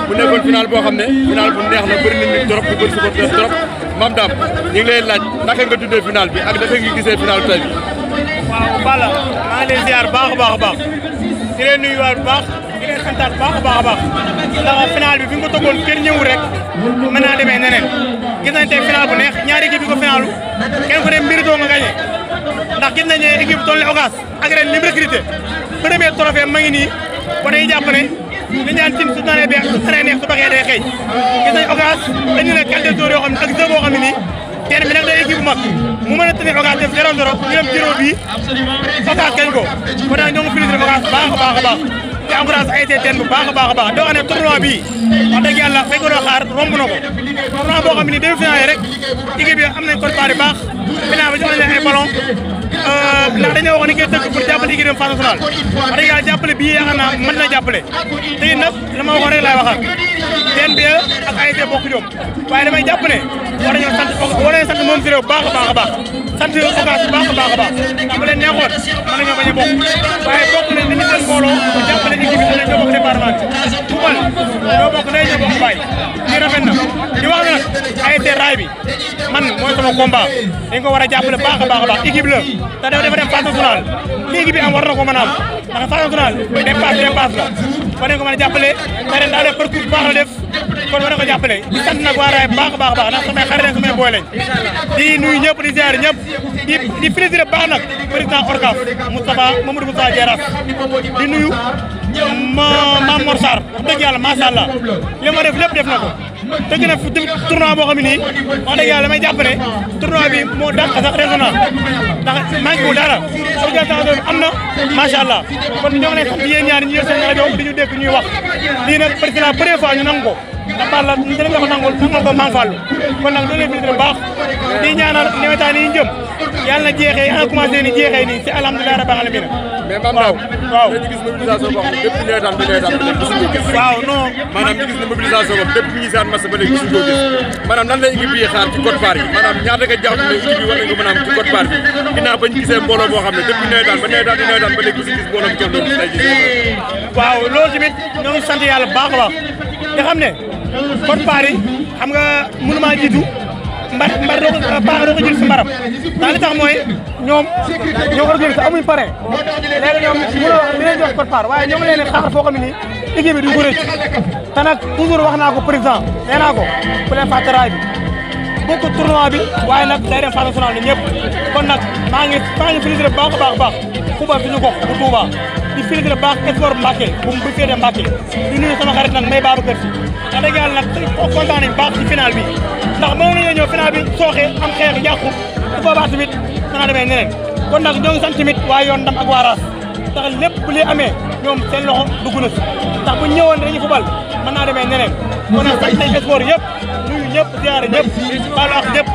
bu nekkoon final boo xam ne final bu neex la bëri na nit trop bu bëri supporter trop Mame Dame ñu ngi lay laaj naka nga tuddee final bi ak naka nga gisee final tey bi. waaw Balla maa ngi leen ziar baax a baax a baax di leen nuyuwaat bu baax di leen santaat baax a baax a baax ndax final bi fi nga ko tëggoon kenn ñëwul rek mën naa demee neneen gis nañ tey final bu neex ñaari équipe yi ko finalu kenn ku ne mérito nga gagné ndax gis nañ ne équipe toll ne Ocass ak ren lim recruté premier trophée ma ngi nii ba dañuy jàpp ne li ñaan tim su naree neex su baxee day xëy gis nañ Ocass dañu ne qualité de yoo xam ne ak jeu boo xam ne nii kenn bi nag day équipe bu mag mu mën a tenir Ocass def 0-0 ñu dem tiro bii Ocass gañ ko kon nag ñoo ngi félicité Ocass baax a baax a baax te encourage ay teen bu baax a baax a baax doo xam ne tournoi bii wax dëgg yàlla fekk doo xaar romb na ko tournoi boo xam ne nii demi-finale yi rek équipe yi am nañ préparé baax final bi jox nañ ay ballon ndax dañoo wax ni koy tëgg pour jàppale équipe phase nationale wax dëgg yàlla jàppale bii yaakaar naa mën na jàppale te it nag la ma waxoon rek laay waxaat teen bi ak ASC bokk ñoom waaye damay jàpp ne war nañoo sant moom si réew baax a baax a baax sant Ocass baax a baax a baax ndax bu leen neexoon mën nañoo bañ a bokk waaye bokk nañ dañu seen mbooloo pour jàppale équipe bi ñoo bokk département bi football ñoo bokk ndey ñoo bokk baay di rafet na di wax nag ASC Rail bi man mooy sama combat dañ ko war a jàppale baax a baax a baax équipe la te dafa dem phase nationale léegi bi am war na ko mën a am ndax phase nationale dépasse la war nañ ko mën a jàppale te ren daa def parcours baax la def kon war na ko jàppale di sant nag waa Rail baax a baax a baax ndax samay xarit lañ samay boy lañ di nuyu ñëpp di ziar ñëpp di félicité baax nag président ORCAV Mamadou Moustapha Diarras di nuyu Mame Mor Sarr wax dëgg yàlla macha allah li ma def lépp def na ko dëgg na tournoi boo xam ne nii wax dëgg yàlla damay jàpp ne tournoi bi moo dàq sax régional ndax manqué wul dara organisation bi am na macha allah kon ñoo ngi lay sant yéen ñaar ñi yor seen rajo di ñu dégg ñuy wax lii nag président la première fois ñu nangu ko ndax Balla ñu dinañ la ko nangal ko Mame Fallou kon nag loolu lay baax di ñaanal nawetaan yi ñu jëm yàlla na jeexee yàlla na commencé ni jeexee nii si alhamdulilah rabbil alamin mais Mame Dame waaw dañu gis mobilisation boo xam ne depuis nawetaan ba nawetaan ba léegi gisuñu ko gis waaw non maanaam ñu gis ne mobilisation boobu depuis ñu gisaan match ba léegi gisuñu ko gis maanaam lan la équipe yi xaar ci code part yi maanaam ñaata nga jàpp ne équipe yi war nañ ko mën a am ci code part bi ginnaaw bañ gisee mbooloo boo xam ne depuis nawetaan ba nawetaan ba léegi gisuñu gis mbooloo bi toll noonu tey gis waaw loolu tamit ñoo ngi sant yàlla baax a baax te xam ne code part yi xam nga mënuma jiitu mbar doo ko jël si mbaram ndax li tax mooy ñoom ñoo organisé amuñ parrain léegi ñoom mënoo li leen jox code part waaye ñoo ngi leen di xaar foo xam ne nii équipe bi du ko rëcc te nag toujours wax naa ko président nee naa ko bu leen fàtte Rail bi bokk tournoi bi waaye nag day dem phase nationale ni ñëpp kon nag maa ngi félicité baax a baax a baax football suñu gox bu Touba di félicité baax sport Mbacké bu féetee Mbacké di nuyu sama xarit nag may Babacar Si wax dëgg yàlla nag kontaan nañ baax ci final bi ndax mënoon nañoo ñëw final bi sooxe am xeex yàqu su boobaa tamit mën naa demee neneen kon nag ñoo ngi sant tamit waa yoon ndam ak waa raas ndax lépp bu li amee ñoom seen loxo dugg na si ndax bu ñëwoon dañuy fubal mën naa demee neneen kon nag sant nañ sport yëpp nuyu ñëpp ziare ñëpp baalu ak ñëpp